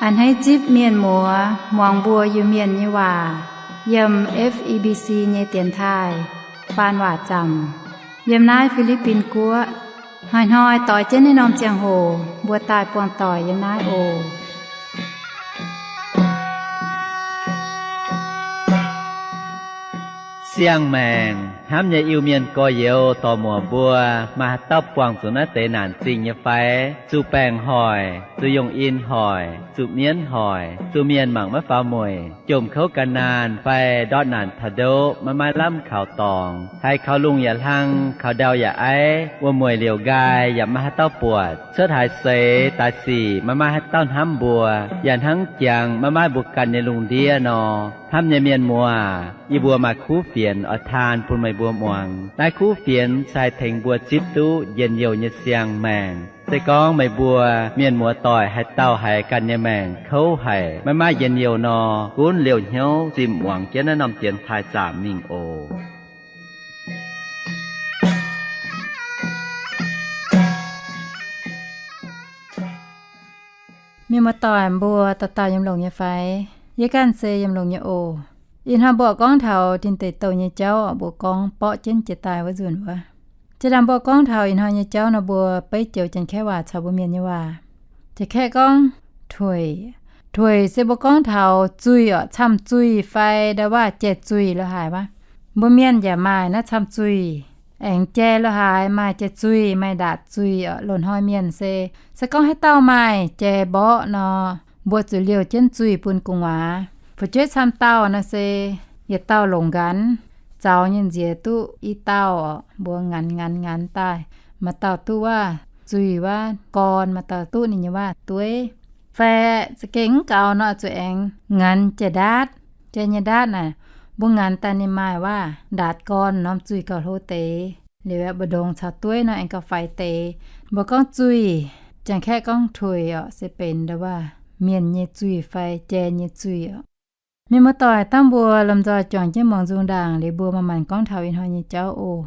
A'hneiv zipv mienh muoz muangx mbuo Iu-Mienh nyei waac yiem F E B C nyei dienx taaih faan waac zaamc yiem naaiv Fi^li^bin Guoqv. Hnoi-hnoi doix jienv naaiv norm ziangh hoc mbuo daaih buangh doic yiem naaiv oc. Siang-maengc hnamv nyei Iu-Mienh gorx-youz dorc-muoc mbuo, maaih haaix dauh buangh zuqc naaiv deix naanc zingh nyei fai? Zuqc baengc hoic, zuqc yongh in hoic, zuqc mienv hoic, zuqc mienh mangc maiv faaux mueic, jomc kouv gan naanh fai ndortv naanc taux ndoqv maiv maaih lamh kaux dorngx, haiz kaux lungh yaac hlang, kaux ndau yaac aiv, wuom-mueic liouc nqaai yaac maiv maaih haaix dauh buatc, cuotv haaix seix daaih sic maiv maaih haaix dauh hnamv mbuo, yaac hnangv jangx maiv maaih mbuo ganh nyei lungh ndiev nor. Hnamv nyei mienh muoz, yie mbuo maaih kuv fienx oix taan bun meih mbuo muangx. Naaiv kuv fienx se haih tengx mbuo zipv duqv njien-youh nyei siang-maengc. Se gorngv meih mbuo mienh muoz-doic haaix dauh haiz ganh nyei maengc kouv haic, maiv maaih njien-youh nor, gunv liouh hnyouv zimh muangx jienv naaiv norm dienx taaih zaamc mingh oc. Mienh muoz-doic mbuo dauh dauh yiem longx nyei fai? Yie ganh se yiem longx nyei oc. Ih hnoi mbuo gorngv taux Tin Deic Douh nyei jauv, mbuo gorngv borqv jienv jiex daaih wuov nzunc wuov. Jiex daaih mbuo gorngv taux ih hnoi nyei jauv nor, mbuo beiv joux Janx-Kaeqv waac caux mbuo Mienh nyei waac. Janx-Kaeqv gorngv tuic. Tuic se mbuo gorngv taux zuih oc, camh zuih fai ndau waac jai-zuih lo haaix wuov. Mbuo Mienh yaac maaih naaiv camh zuih, aengx jai lo haaix, maaih jai-zuih, maaih ndaatc zuih oc. Loz-hnoi mienh se, se gorngv haaix dauh maaih jai mborqv nor, mbuo zuqc liouh jienv zuih bun gu'nguaaz. Fu'jueiv camv dauh nor se yietc dauh longc nqanx, zaux nyei nziex duqv i dauh oc. Mbuo nqanx nqanx nqanx daaih, maaih dauh duqv waac zuih waac gorn, maaih dauh duqv ninh nyei waac dueiv. Fai za'gengh mv gaux nor, zuqc aengx nqanx jai-ndaatv. Jai nyei ndaatv naaic, mbuo nqanx daaih ninh maaih waac ndaatc gorn norm zuih gauh hlo deix. Liuz mbu'ndongx caux dueiv nor aengx gauh faix deix. Mbuo gorngv zuih, Janx-Kaeqv gorngv tuic oc, se benx ndau waac mienh nyei zuih fai jai nyei zuih oc. Mienh muoz-doic, dangh mbuo lomh nzoih juangc jienv muangx nzung ndaangc liuz mbuo manc-manc gorngv taux ih hnoi nyei jauv oc.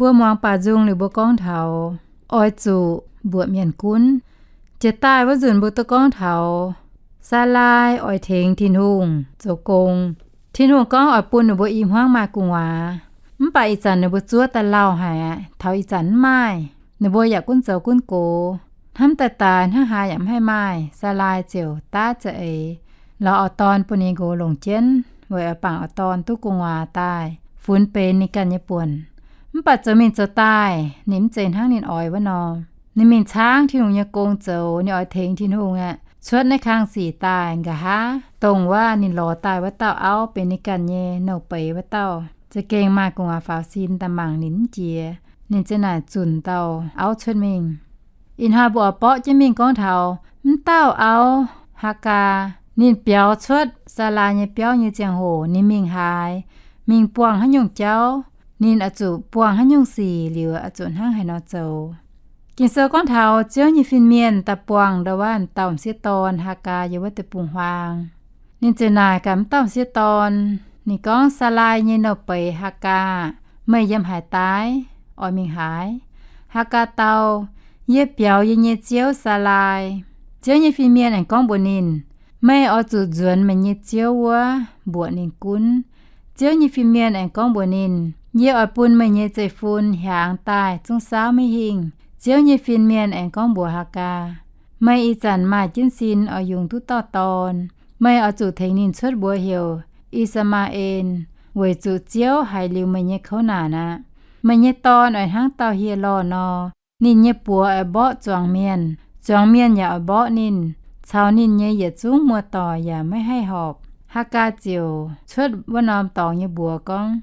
Mbuo muangx baac nzung liuz mbuo gorngv taux oix zuqc mbuoqc mienh gunv. Jiex daaih wuov nzunc mbuo duqv gorngv taux Saalaai oix tengx Tin-Hungh zoux gong. Tin-Hungh gorngv oix bun ninh mbuo i hmuangv maaih gu'nguaaz. Mv baac ih zanc ninh mbuo zuov daaih lauh haic aqv. Taux ih zanc mv maaih. Ninh mbuo yaac gunv zoux gunv gox, hnamv daaih daaih hnangv haaix yaac mv haih maaih. Saalaai ziouc daav za'eix lorz auv-dorn bun ninh nqox longc jienv, weic oix bangc auv-dorn duqv gu'nguaaz daaih funx benx ninh ganh nyei buonc. Mv baac zoux mingh zoux daaih ninh mv zeiz hnangv ninh oix wuov nor. Ninh mingh caangv Tin-Hungh nyei gong zoux, ninh oix tengx Tin-Hungh aqv. Cuotv naaiv kang sic daaih, nqa'haav dongh wuov ninh lorz daaih wuov dauh auv benx ninh ganh nyei nouh beiz wuov dauh, za'gengh maaih gu'nguaaz faaux sin daaih mangc ninh mv jiex. Ninh ziouc naaic zunc dauh auv cuotv mingh. Ih hnoi mbuo oix borqv jienv mingh gorngv taux mv dauh auv, Haagaa, ninh biaux cuotv Saalaai nyei biauv nyei ziangh hoc ninh mingh haaix, mingh buangh haaix nyungc jauv, ninh oix zuqc buangh haaix nyungc sic liuz oix zuqc hnangv haaix nor zoux. Ging-Sou gorngv taux Ziouv nyei fin-mienh daaih buangh ndau wuov dauh m'sieqv dorn Haagaa yiem wuov deic-bung-huaang. Ninh ziouc naaic gaax mv dauh m'sieqv dorn, ninh gorngv, Saalaai nyei nouh beiz Haagaa, meih yiem haaix daaih? Oix mingh haaix? Haagaa dau, Yie biaux yie nyei ziouv Saalaai. Ziouv nyei fin-mienh aengx gorngv mbuox ninh, Meih oix zuqc nzuonx meih nyei ziouv wuov mbuoqc ninh gunv. Ziouv nyei fin-mienh aengx gorngv mbuox ninh, Yie oix bun meih nyei zeiv-fun hiaangx daaih zungv saauv maiv hingh. Ziouv nyei fin-mienh aengx gorngv mbuox Haagaa, Meih ih zanc maaih jienv sin oix yungz duqv dauh dorn. Meih oix zuqc tengx ninh cuotv mbuox heuc I^saa^maa^en, weic zuqc Ziouv haiz liuz meih nyei kouv naanc aqv. Meih nyei dorn oix hnangv dauh hieh lorh nor. Ninh nyei buoz oix mborqv zuangx mienh, zuangx mienh yaac oix mborqv ninh, caux ninh nyei yietc zungv muoz-doic yaac maiv haih horpc. Haagaa ziouc cuotv wuov norm dorngx nyei mbuox gorngv,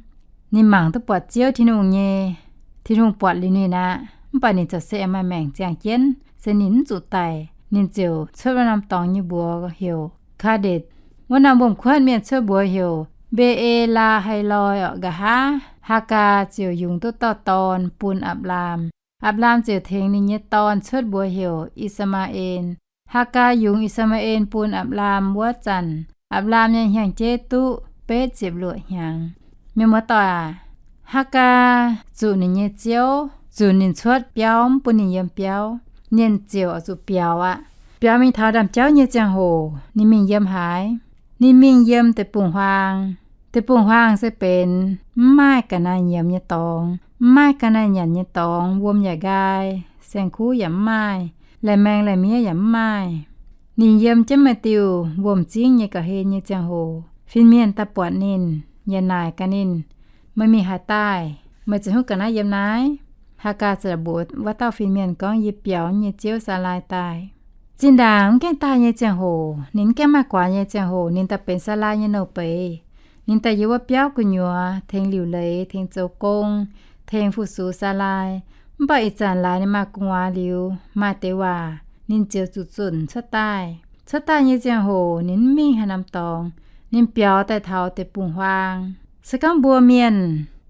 ninh mangc duqv buatc Ziouv Tin-Hungh nyei. Tin-Hungh buatc liuz ninh aqv, mv baac ninh za'gengh maaih maengc ziangh jienv, se ninh mv zuqc daic. Ninh ziouc cuotv wuov norm dorngx nyei mbuox heuc Kaa^ndetc. Wuov norm wuom-kuotv mienh cuotv mbuox heuc Mbe^e^laa^hai^loi orqc. Nqa'haav Haagaa ziouc yungz duqv dauh dorn bun Apc^laam. Apc^laam ziouc tengx ninh nyei dorn cuotv mbuox heuc I^saa^maa^en. Haagaa yungz I^saa^maa^en bun Apc^laam wuov zanc, Apc^laam nyei hnyangx-jeiv duqv betv ziepc luoqc hnyangx. Mienh muoz-doic aac, Haagaa zuqc ninh nyei ziouv zunc ninh cuotv biauv, mv bun ninh yiem biauv. Ninh ziouc oix zuqc biaux aqv. Biaux mingh taux ndaamv-jauv nyei ziangh hoc, ninh mingh yiem haaix? Ninh mingh yiem deic-bung-huaang. Deic-bung-huaang se benx mv maaih ga'naaiv nyiemz nyei dorngx, mv maaih ga'naaiv nyanc nyei dorngx, wuom yaac nqaai, saeng-kuv yaac mv maaih, laih maeng laih-miev yaac mv maaih. Ninh yiem jienv maaih diuh wuom-zingv nyei ga'hlen nyei ziangh hoc, fin-mienh daaih buatc ninh, yaac naaic gaax ninh, Meih mingh haaix daaih? Meih zeiz hungv ga'naaiv yiem naaiv? Haagaa ziouc mbuox wuov dauh fin-mienh gorngv, Yie biaux nyei ziouv Saalaai daaih. Zinh ndaangc mv gaengh daaih nyei ziangh hoc, ninh mv gaengh maaih guaax nyei ziangh hoc, ninh daaih benx Saalaai nyei nouh beiz. Ninh daaih yiem wuov biauv gu'nyuoz tengx liuc leiz, tengx zoux gong, tengx fu-sux Saalaai. Mv baac ih zanc laaix ninh maaih gu'nguaaz liuz, maaih deix waac, ninh ziouc zuqc zunc cuotv daaih. Cuotv daaih nyei ziangh hoc ninh mv mingh haaix norm dorngx. Ninh biaux daaih taux deic-bung-huaang. Se gorngv mbuo mienh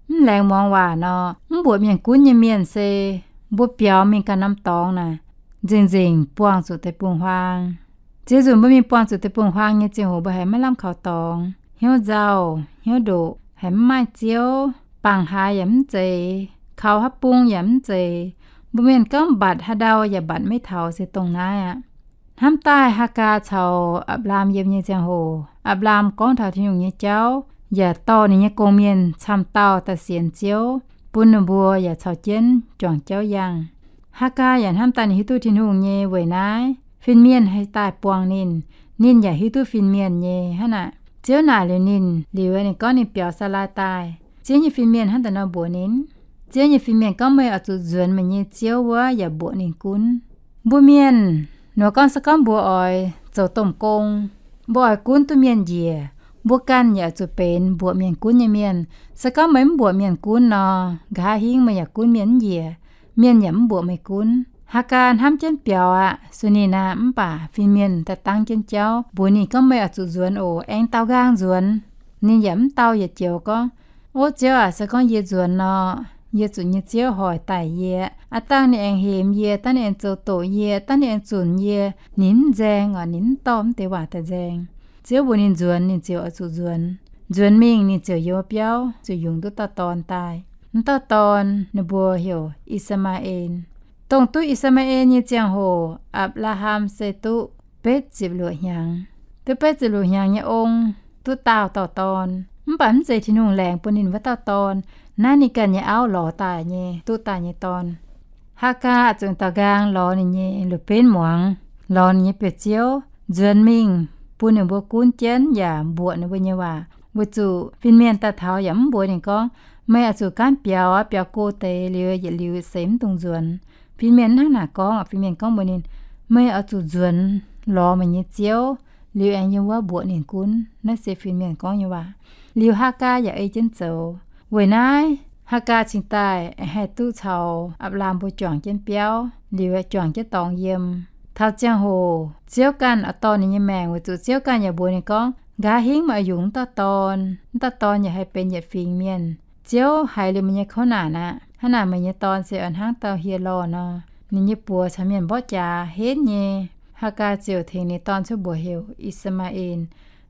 mv laengz muangx waac nor, mv mbuoqc mienh gunv nyei mienh se mbuo biaux mingh ganh norm dorngx naaic, nzengc-nzengc buangh zuqc deic-bung-huaang. Ziex nzunc mbuo mingh buangh zuqc deic-bung-huaang nyei ziangh hoc mbuo haiz maiv lamh kaux dorngx, hnyouv nzauh, hnyouv ndoqc, haiz mv maaih Ziouv, bangc haaix yaac mv zeiz, kaux haaix bung yaac mv zeiz. Mbuo mienh gorngv mbatc haaix ndau yaac mbatc maiv taux se dongh naaiv aqv. Hnamv daaih Haagaa caux Apc^laam yiem nyei ziangh hoc, Apc^laam gorngv taux Tin-Hungh nyei jauv, yaac dorh ninh nyei gong-mienh camv dauh daaih sienx Ziouv, bun ninh mbuo yaac caux jienv juangc jauv yangh. Haagaa yaac hnamv daaih ninh hiuv duqv Tin-Hungh nyei weic naaiv fin-mienh haih daaih buangh ninh, ninh yaac hiuv duqv fin-mienh nyei hnangv naaic. Ziouv naaic liuz ninh liuz, ninh gorngv ninh biaux Saalaai daaih. Ziouv nyei fin-mienh hnangv daaih nor mbuox ninh, Ziouv nyei fin-mienh gorngv, Meih oix zuqc nzuonx meih nyei ziouv wuov yaac mbuoqc ninh gunv. Mbuo mienh nor gorngv, se gorngv mbuo oix zoux domh gong, mbuo oix gunv duqv mienh njiec, mbuo ganh yaac zuqc benx mbuoqc mienh gunv nyei mienh. Se gorngv meih mv mbuoqc mienh gunv nor, nqa'haav hingv meih yaac gunv mienh mv njiec, mienh yaac mv mbuoqc meih gunv. Haagaa hnamv jienv biaux aqv, sueih ninh aqv. Mv baac fin-mienh daaih dangv jienv jauv mbuox ninh gorngv, Meih oix zuqc nzuonx oc. Aengx daaux nqaang nzuonx. Ninh yaac mv dau yietc joux gorngv, Ov, Ziouv aac, se gorngv yie nzuonx nor, yie zuqc nyei Ziouv hoic daic yie. Aav dangh ninh aengx hemx yie, dangh ninh aengx zoux doqc yie, dangh ninh aengx zunc yie, ninh mv nzaeng oc, ninh mv dorh mv deix waac daaih nzaeng. Ziouv mbuox ninh nzuonx, ninh ziouc oix zuqc nzuonx. Nzuonx mingh ninh ziouc yiem wuov biauv ziouc yungz duqv dauh dorn daaih. M'dauh dorn ninh mbuo heuc I^saa^maa^en. Dongh duqv I^saa^maa^en nyei ziangh hoc, Apc^laa^ham se duqv betv ziepc luoqc hnyangx. Duqv betv ziepc luoqc hnyangx nyei ong, duqv daauh dauh dorn. Mv baac mv zeiz Tin-Hungh laengz bun ninh wuov dauh dorn. Naaiv ninh ganh nyei auv lorz daaih nyei, duqv daaih nyei dorn. Haagaa zuqc daux nqaang lorz ninh nyei luoqc benv muangx, lorz ninh nyei biauv-ziouv, nzuonx mingh bun ninh mbuo gunv jienv yaac mbuoqc ninh mbuo nyei waac. Weic zuqc fin-mienh daaih taux yaac mv mbuox ninh gorngv, meih oix zuqc gaanv biaux, biaux go deix liuz yietc liuz seix mv dungx nzuonx. Fin-mienh hnangv naaic gorngv, fin-mienh gorngv mbuox ninh, meih oix zuqc nzuonx lorz meih nyei ziouv, liuz aengx yiem wuov mbuoqc ninh gunv. Naaiv se fin-mienh gorngv nyei waac. Liuz Haagaa yaac ei jienv zoux. Weic naaiv Haagaa cingx daaih haih duqv caux Apc^laam mbuo juangc jienv biauv, liuz juangc jienv dorngx yiem. Taux ziangh hoc Ziouv ganh oix dorh ninh nyei maengc, weic zuqc Ziouv ganh yaac mbuox ninh gorngv, nqa'haav hingv meih oix yungz wuov dauh dorn, wuov dauh dorn yaac haih benx yietc fingx mienh. Ziouv haiz liuz meih nyei kouv naanc aqv. Hnangv naaic meih nyei dorn se oix hnangv dauh hieh lorh nor. Ninh nyei buoz caux mienh mborqv jaax henv nyei. Haagaa ziouc tengx ninh dorn cuotv mbuox heuc I^saa^maa^en.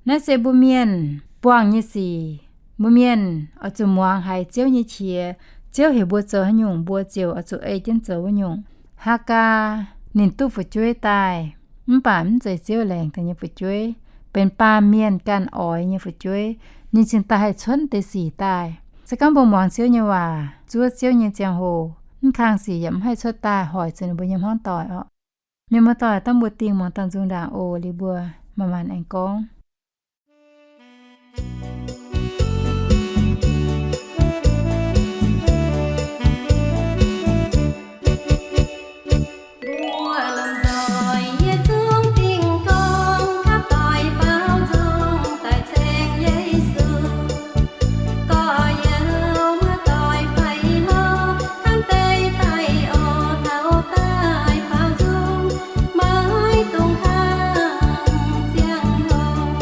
Naaiv se mbuo mienh buangh nyei sic. Mbuo mienh oix zuqc muangx haiz Ziouv nyei qiex. Ziouv heuc mbuo zoux haaix nyungc, mbuo ziouc oix zuqc ei jienv zoux wuov nyungc. Haagaa ninh duqv fu'jueiv daaih, mv baac mv zeiz Ziouv laengz daaih nyei fu'jueiv, benx baamh mienh ganh oix nyei fu'jueiv. Ninh cingx daaih haih cuotv deix sic daaih. Se gorngv mbuo muangx Ziouv nyei waac, zuov Ziouv nyei ziangh hoc, mv kang sic yaac mv haih cuotv daaih hoic zuqc ninh mbuo nyei hmuangv doic orqc. Mienh muoz-doic, dangh mbuo dingh muangx dangh nzung ndaangc oc. Liuz mbuo manc-manc aengx gorngv. Mbuo lomh nzoih yie zungv dingh gorngv, kapv doic baaux nzung daaih ceng Yesu. Gorx-youz muoz-doic faix lorz, hnamv deix daaih oc, taux daaih baaux nzung, maiv dungx hnamv ziangh hoc.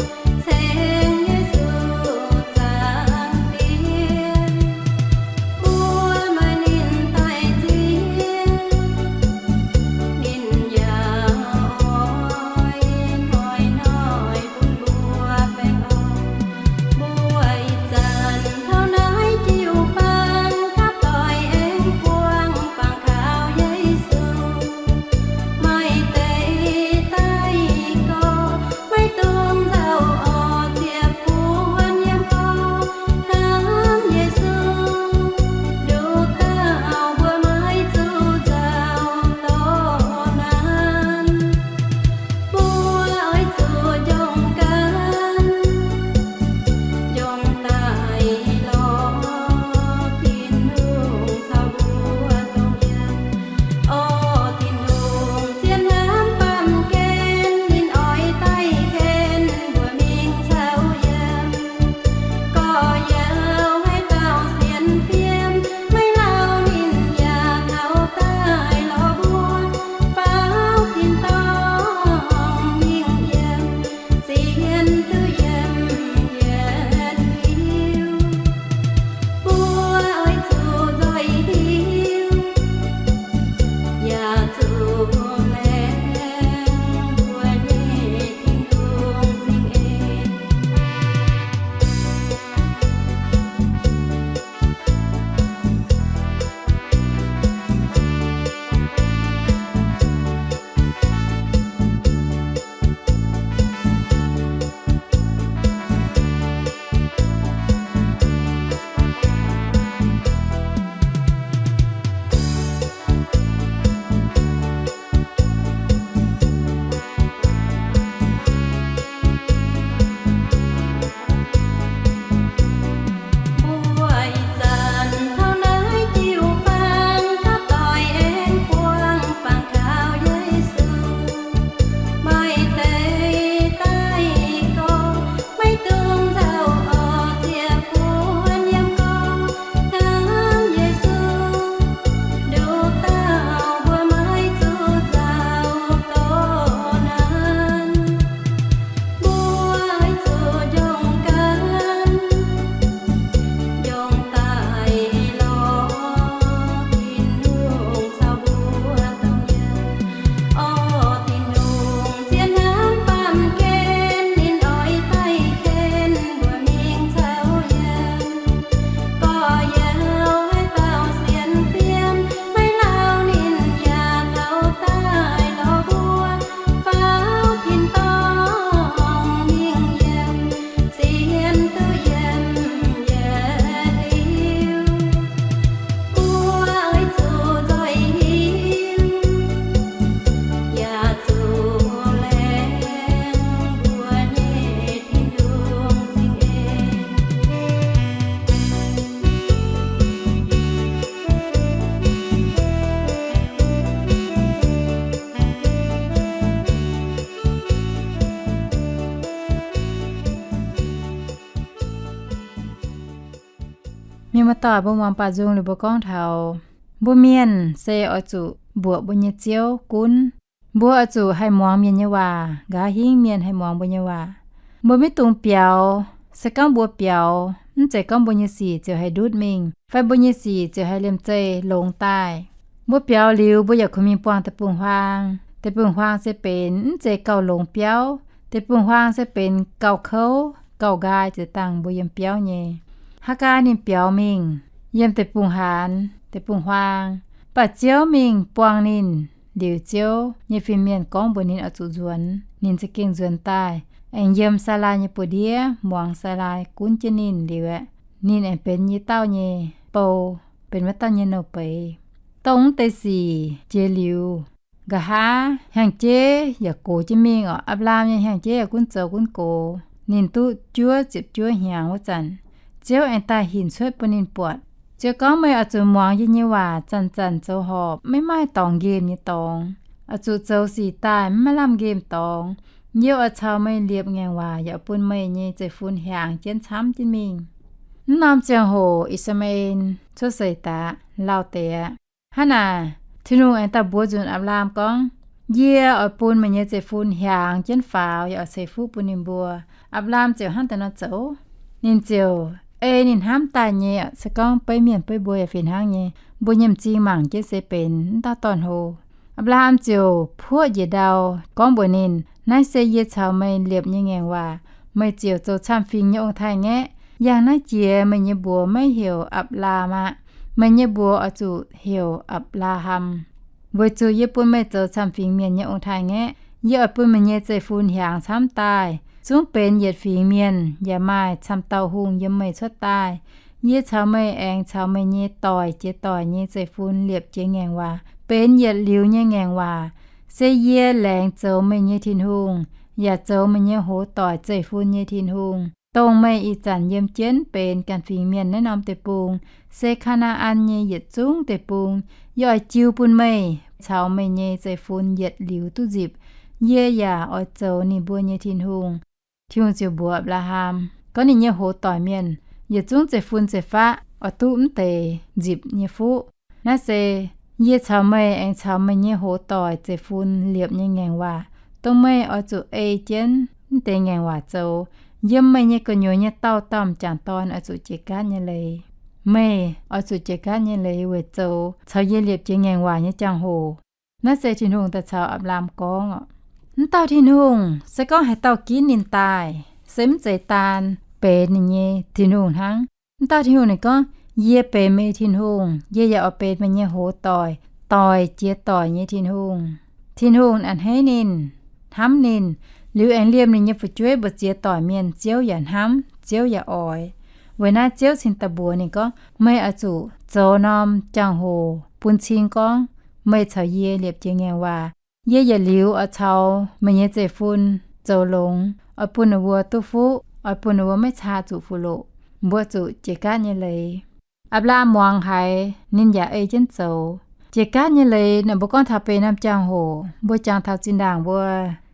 Muoz-doic, mbuo muangx baaux nzung liuz mbuo gorngv taux mbuo mienh se oix zuqc mbuoqc mbuo nyei ziouv gunv. Mbuo oix zuqc haih muangx mienh nyei waac, nqa'haav hingv mienh haih muangx mbuo nyei waac. Mbuo maiv dungx biaux. Se gorngv mbuo biaux, mv zeiz gorngv mbuo nyei sic ziouc haih ndutv mingh fai mbuo nyei sic ziouc haih liemh zeih longx daaih. Mbuo biaux liuz, mbuo yaac kuh mingh buangh deic-bung-huaang. Deic-bung-huaang se benx mv zeiz gauh longx biauv. Deic-bung-huaang se benx gauh kouv, gauh nqaai, ziex dangh mbuo yiem biauv nyei. Haagaa ninh biaux mingh yiem deic-bung-haanz, deic-bung-huaang, mv baac Ziouv mingh buangh ninh. Liuz Ziouv nyei fin-mienh gorngv mbuox ninh oix zuqc nzuonx, ninh za'gengh nzuonx daaih, aengx yiem Saalaai nyei buoz-ndiev, muangx Saalaai gunv jienv ninh liuz aeqv, ninh aengx benx yie dauh nyei bou, benx wuov dauh nyei nouh beiz. Dongh mv deix sic jiex liuz, nqa'haav hnyangx-jeiv yaac gox jienv mingh oc. Apc^laam nyei hnyangx-jeiv yaac gunv zoux gunv gox. Ninh duqv juov ziepc juov hnyangx wuov zanc, Ziouv aengx daaih hinc cuotv bun ninh buatc. Ziouv gorngv, Meih oix zuqc muangx yie nyei waac, zanc-zanc zoux horpc, maiv maaih dorngx nqemh nyei dorngx. Oix zuqc zoux sic daaih maiv maaih lamh nqemh dorngx. Yie oix caux meih liepc ngaengc waac, yaac bun meih nyei zeiv-fun hiaangx jienv camv jienv mingh. Mv norm ziangh hoc I^saa^laa^en cuotv seix daqv, lauh deix aqv. Hnangv naaic, Tin-Hungh aengx daaih mbuox nzunc Apc^laam gorngv, Yie oix bun meih nyei zeiv-fun hiaangx jienv faaux, yaac oix ceix fuqv bun ninh mbuo. Apc^laam ziouc hnangv deix nor zoux. Ninh ziouc ei ninh hnamv daaih nyei. Se gorngv beiv mienh beiv mbuo yaac fih hnangv nyei. Mbuo nyei m'zing mangc jienv se benx mv dauh dorn-hlo. Apc^laam ziouc puoqv njiec ndau gorngv mbuox ninh, Naaiv se yie caux meih liepc nyei ngaengc waac. Meih ziouc zoux camv-fingx nyei ong-taaix-ngaeqv. Yangh naaiv jiex meih nyei mbuox maiv heuc Apc^laam aqv. Meih nyei mbuox oix zuqc heuc Apc^laa^ham, weic zuqc yie bun meih zoux camv-fingx mienh nyei ong-taaix-ngaeqv. Yie oix bun meih nyei zeiv-fun hiaangx camv daaih. Zungv benx yietc fingx mienh, yaac maaih camv-dauh hungh yiem meih cuotv daaih. Yie caux meih aengx caux meih nyei doic jiex doic nyei zeiv-fun liepc jiex ngaengc waac, benx yietc liuz nyei ngaengc waac. Se yie laengz zoux meih nyei Tin-Hungh, yaac zoux meih nyei hoz doic zeiv-fun nyei Tin-Hungh, dongh meih ih zanc yiem jienv benx ganh fingx mienh naaiv norm deic-bung, se Kaa^naa^an nyei yietc zungv deic-bung. Yie oix jiu bun meih caux meih nyei zeiv-fun yietc liuz duqv nzipc. Yie yaac oix zoux ninh mbuo nyei Tin-Hungh. Tin-Hungh ziouc mbuox Apc^laa^ham gorngv ninh nyei hoz doic mienh yietc zungv zeiv-fun zeiv-faqv oix duqv mv deix nzipc nyei fuqv. Naaiv se yie caux meih aengx caux meih nyei hoz doic zeiv-fun liepc nyei ngaengc waac, dongh meih oix zuqc ei jienv mv deix ngaengc waac zoux. Yiem meih nyei gu'nyuoz nyei dauh dauh m'jangc dorn oix zuqc jiex gaatv nyei leiz. Meih oix zuqc jiex gaatv nyei leiz weic zoux caux yie liepc jiex ngaengc waac nyei jangx-hoc. Naaiv se Tin-Hungh daaih caux Apc^laam gorngv oc. Mv dauh Tin-Hungh se gorngv haaix dauh ginv ninh daaih, se mv zeiz daan benx ninh nyei Tin-Hungh hnangv. Mv dauh Tin-Hungh ninh gorngv, Yie benx meih Tin-Hungh. Yie yaac oix benx meih nyei hoz doic, doic jiex doic nyei Tin-Hungh. Tin-Hungh a'hneiv ninh, hnamv ninh, liuz aengx liemh ninh nyei fu'jueiv mbu'ziex doic mienh Ziouv yaac hnamv, Ziouv yaac oix. Weic naaiv Ziouv cingx daaih mbuox ninh gorngv, Meih oix zuqc zoux norm jangx-hoc bun cing gorngv meih caux yie liepc jiex ngaengc waac. Yie yietc liuz oix caux meih nyei zeiv-fun zoux longx, oix bun ninh mbuo duqv fuqv, oix bun ninh mbuo maiv caa zuqc fuqv loqc. Mbuo zuqc jiex gaatv nyei leiz. Apc^laam muangx haiz, ninh yaac ei jienv zoux. Jiex gaatv nyei leiz naaic mbuo gorngv taux benx norm jangx-hoc, mbuo jangx taux zinh ndaangc mbuo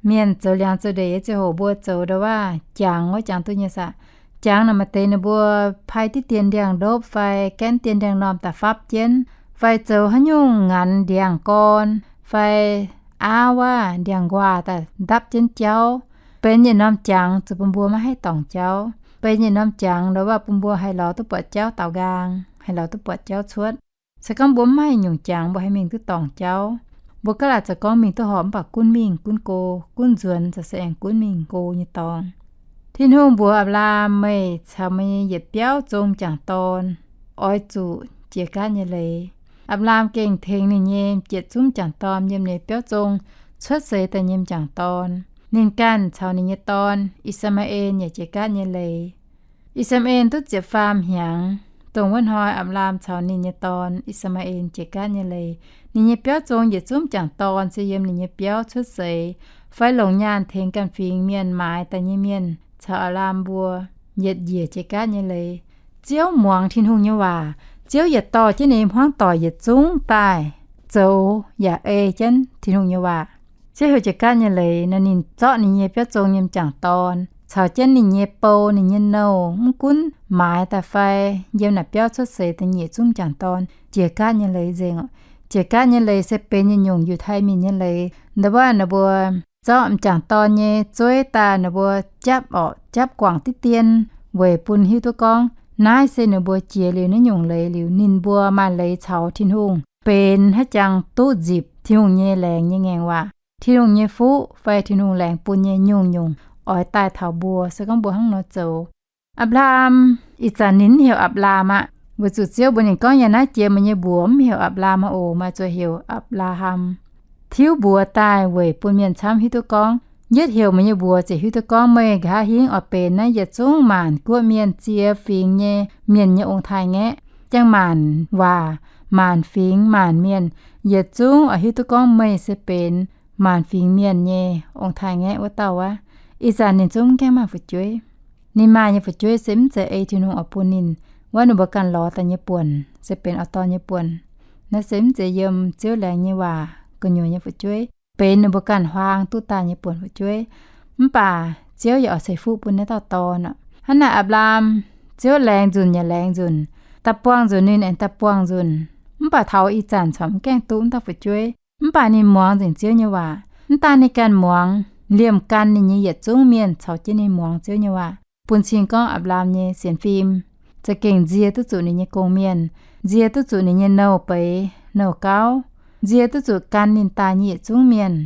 mienh zoux liangx zoux ndeic nyei ziangh hoc mbuo zoux ndau wuov jangx wuov jangx duqv nyei saah. Jangx naaic maaih deix ninh mbuo pai diqv dien ndiangx-ndopv fai gaenv dien ndiangx-normh daaih fapv jienv, fai zoux haaix nyungc nganx ndiangx-gorn fai aauv wuov ndiangx-nquaah daaih ndapv jienv jauv. Benx yietc norm jangx zuqc bun mbuo maiv haih dorngc jauv. Benx yietc norm jangx ndau wuov bun mbuo haih lorz duqv buatc jauv daaux nqaang, haih lorz duqv buatc jauv cuotv. Se gorngv mbuo mv maaih nyungc jangx mbuo haih mingh duqv dorngc jauv. Mbuo gaav laaic zoux gorngv mingh duqv horpc mv baac gunv mingh gunv go, gunv nzuonx za'gengh gunv mingh go nyei dorngx. Tin-Hungh mbuox Apc^laam, Meih caux meih nyei yietc biauv zong m'jangc dorn oix zuqc jiex gaatv nyei leiz. Apc^laam gengh tengx ninh nyei yietc zungv m'jangc dorn yiem ninh biauv zong cuotv seix daaih nyei m'jangc dorn. Ninh ganh caux ninh nyei dorn, I^saa^maa^en, yaac jiex gaatv nyei leiz. I^saa^maa^en duqv ziepc faam hnyangx, dongh wuov hnoi Apc^laam caux ninh nyei dorn, I^saa^maa^en, jiex gaatv nyei leiz. Ninh nyei biauv zong yietc zungv m'jangc dorn se yiem ninh nyei biauv cuotv seix fai longc nyaanh tengx ganh fingx mienh maaiz daaih nyei mienh caux Apc^laam mbuo yietc njiec jiex gaatv nyei leiz. Ziouv muangx Tin-Hungh nyei waac. Ziouv yietc dorh jienv ninh nyei hmuangv doic yietc zungv daaih zoux yaac ei jienv Tin-Hungh nyei waac. Ziouv heuc jiex gaatv nyei leiz nor, ninh zorqv ninh nyei biauv zong nyei m'jangc dorn caux jienv ninh nyei bou, ninh nyei nouh, mv gunv maaiz daaih fai yiem naaic biauv cuotv seix da'nyeic zungv m'jangc dorn, jiex gaatv nyei leiz nzengc oc. Jiex gaatv nyei leiz se benx nyei nyungc Yiutai Mienh nyei leiz. Nda'wuov ninh mbuo zorqv m'jangc dorn nyei zueiv daaih ninh mbuo japv orqc, japv guangc diqv dien weic bun hiuv duqv gorngv naaiv se ninh mbuo jiex liuz naaiv nyungc leiz liuz ninh mbuo maaih leiz caux Tin-Hungh benx haaix jangx duqv nzipc Tin-Hungh nyei laengz nyei ngaengc waac, Tin-Hungh nyei fuqv fai Tin-Hungh laengz bun nyei nyungc-nyungc oix daaih taux mbuo, se gorngv mbuo hnangv nor zoux. Apc^laa^ham, ih zanc ninh mv heuc Apc^laam aqv, weic zuqc Ziouv mbuox ninh gorngv, yaac naaiv jiex meih nyei mbuox mv heuc Apc^laam aqv oc, maaih zuqc heuc Apc^laa^ham. Tiuv mbuox daaih weic bun mienh camv hiuv duqv gorngv, yietv heuc meih nyei mbuox ziouc hiuv duqv gorngv meih nqa'haav hingv oix benx naaiv yietc zungv maanc guoqv mienh ziex fingx nyei mienh nyei ong-taaix-ngaeqv. Jangx maanc waac, maanc fingx, maanc mienh, yietc zungv oix hiuv duqv gorngv meih se benx maanc fingx mienh nyei ong-taaix-ngaeqv wuov dauh aqv. Ih zanc ninh zungv mv gaengh maaih fu'jueiv. Ninh maaih nyei fu'jueiv se mv zeiz ei Tin-Hungh oix bun ninh, wuov ninh mbuo ganh lorz daaih nyei buonc, se benx auv-dorn nyei buonc. Naaiv se mv zeiz yiem Ziouv laengz nyei waac gu'nyuoz nyei fu'jueiv, benx ninh mbuo ganh huaang duqv daaih nyei buonc fu'jueiv. Mv baac Ziouv yaac oix ceix fuqv bun naaiv dauh dorn aqv. Hnangv naaic Apc^laam, Ziouv laengz nzunc yaac laengz nzunc, daaih buangh nzunc ninh aengx daaih buangh nzunc. Mv baac taux ih zanc corc mv gaengh duqv wuov dauh fu'jueiv. Mv baac ninh muangx nzengc Ziouv nyei waac. Mv daan ninh ganh muangx, liemh gan ninh nyei yietc zungv mienh caux jienv ninh muangx Ziouv nyei waac, bun cing gorngv Apc^laam nyei sienx fim za'gengh nzie duqv zuqc ninh nyei gong-mienh, nzie duqv zuqc ninh nyei nouh beiz nouh gauv, nzie duqv zuqc gan ninh daaih nyei yietc zungv mienh.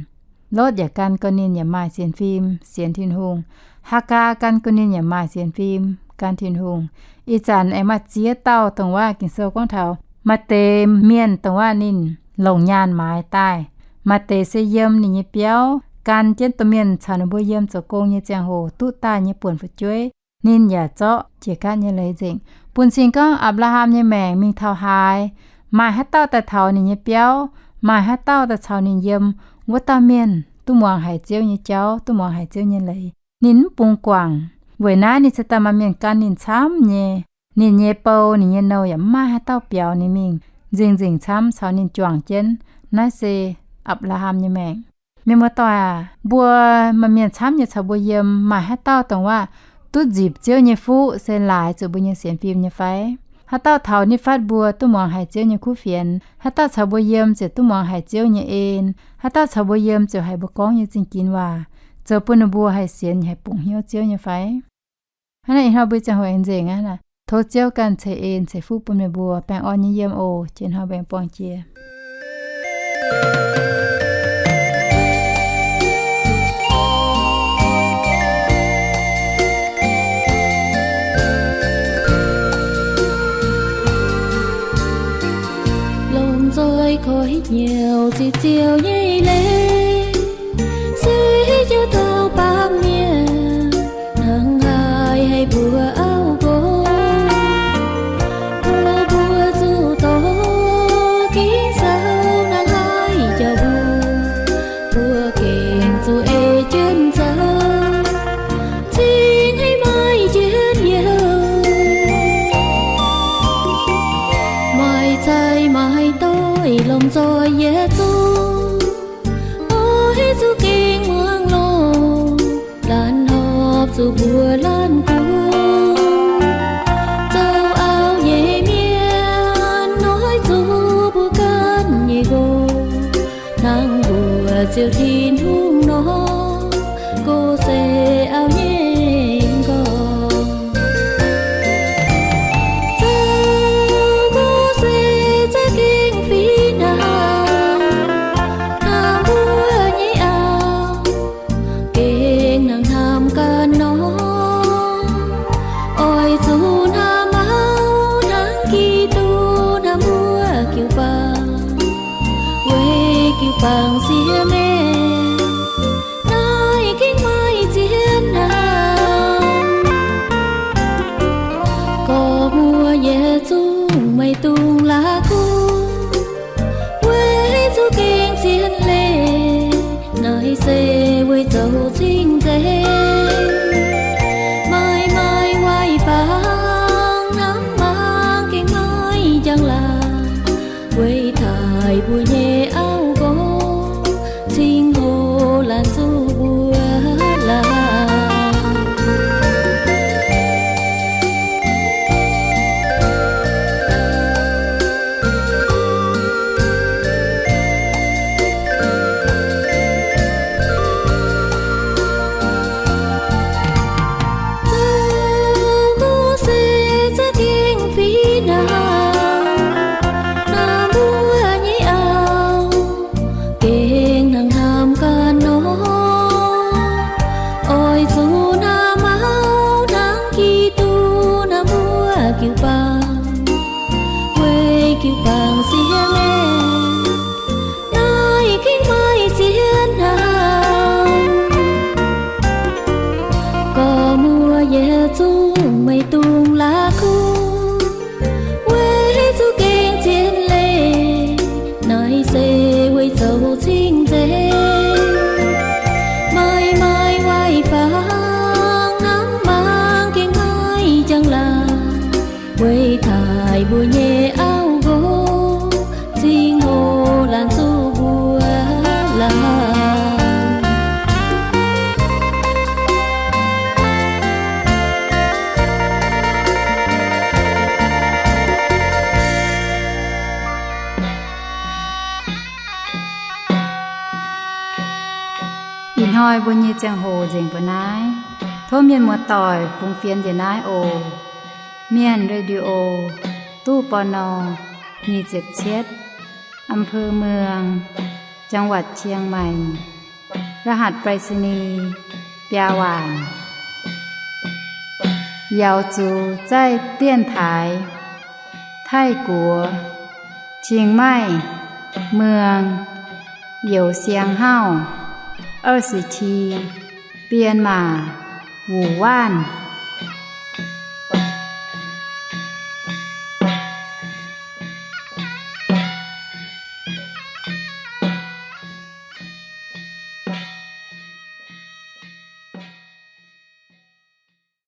Lotv yaac gan gorx ninh yaac maaih sienx fim sienx Tin-Hungh. Haagaa gan gorx ninh yaac maaih sienx fim gan Tin-Hungh. Ih zanc aengx maaih ziex dauh dongh waac Ging-Sou gorngv taux maaih deix mienh dongh waac ninh longc nyaanh maaiz daaih. Maaih deix se yiem ninh nyei biauv gan jienv domh mienh caux ninh mbuo yiem zoux gong nyei ziangh hoc duqv daaih nyei buonc fu'jueiv. Ninh yaac zorqv jiex gaatv nyei leiz nzengc. Bun cing gorngv Apc^laa^ham nyei maengc mingh taux haaix, maaih haaix dauh daaih taux ninh nyei biauv, maaih haaix dauh daaih caux ninh yiem, wuov dauh mienh duqv muangx haiz Ziouv nyei jauv, duqv muangx haiz Ziouv nyei leiz. Ninh mv bungx guangc. Weic naaiv ninh cingx daaih maaih mienh gan ninh camv nyei. Ninh nyei bou, ninh nyei nouh yaac mv maaih haaix dauh biaux ninh mingh. Nzingh-nzingc camv caux ninh juangc jienv. Naaiv se Apc^laa^ham nyei maengc. Mienh muoz-doic aac, mbuo maaih mienh camv nyei caux mbuo yiem, maaih haaix dauh dongh waac duqv nzipc Ziouv nyei fuqv se laaix zuqc mbuo nyei sienx fim nyei fai? Haaix dauh taux nitv fatv mbuo duqv muangx haiz Ziouv nyei kuv fienx? Haaix dauh caux mbuo yiem ziouc duqv muangx haiz Ziouv nyei en? Haaix dauh caux mbuo yiem ziouc haiz mbuo gorngv nyei zingh ginx waac, zoux bun ninh mbuo haih sienx, haih bungx hnyouv Ziouv nyei fai? Hnangv naaiv ih hnoi mbuo ziangh hoc aengx nzengc aqv. Tov Ziouv ganh ceix en ceix fuqv bun meih mbuo baengh orn nyei yiem oc. Jiex hnoi mbuo aengx buangh jiex. Lomh nzoih koi hnyouv ziqc Ziouv nyei leiz, se Ziouv taux baamh mienh hnangv haaix haiz mbuo auv nqox. Mbuo, mbuo zuqc doix ging-sou hnangv haaix jauv mbuo, mbuo gengh zuqc ei jienv zoux, cingx haiz maaih njien-youh. Maaih zaih maaih doix lomh nzoih yietc zungv, oix zuqc gengh muangx longx, laanh hopv zuqc mbuo laanh gunv. Zoux auv nyei mienh oix zuqc mbuo ganh nyei nqox, hnangv mbuox Ziouv Tin-Hungh nor, nqox se auv nyei nqorngv. Zoux nqox se za'gengh fih hnangv hnamv mbuo nyei auv, gengh hnangv hnamv ganh nor. Oix zuqc hnamv auv hnangv Giduc hnamv mbuo jiu-baang, weic jiu-baang siex maengc naaiv gengh maaih zien hnamv. Gorx muoz yietc zungv maiv dungx la'kuqv, weic zuqc gengh zien leiz, naaiv se weic zoux cing-nzengc. Maaih, maaih waaic bangc hnamv mangc gengh maaih njang-laangc, weic taaih mbuo nyei auv nqox cingx hoc laanh zuqc mbuo laanh. Siang aeqv, naaiv gengh maaih zien hnangv. Gorx muoz yie zungv meih dungx la'kuqv, weic zuqc gengh zien leiz, naaiv se weic zoux cing-nzengc. Maaih maaih waaic fangx hnamv mangc gengh maaih jangx laangc, weic taaih mbuo nyei auv nqox cingx hoc laanh zuqc mbuo laanh. Ih hnoi mbuo nyei ziangh hoc nzengc mbuo naaiv. Tov mienh muoz-doic fungx fienx njiec naaiv oc. Mienh Radio, ตู้ ปณ. nyic ziepc cietv, อำเภอเมือง จังหวัดเชียงใหม่ รหัสไปรษณีย์ biaa waanc. Yaux zuqc zaih dienx taaix Taiv-Guoqv, Chiang Mai, Muang, Youz Siang Hauv, 二十七, Bienh Maac, Wuc Waanv.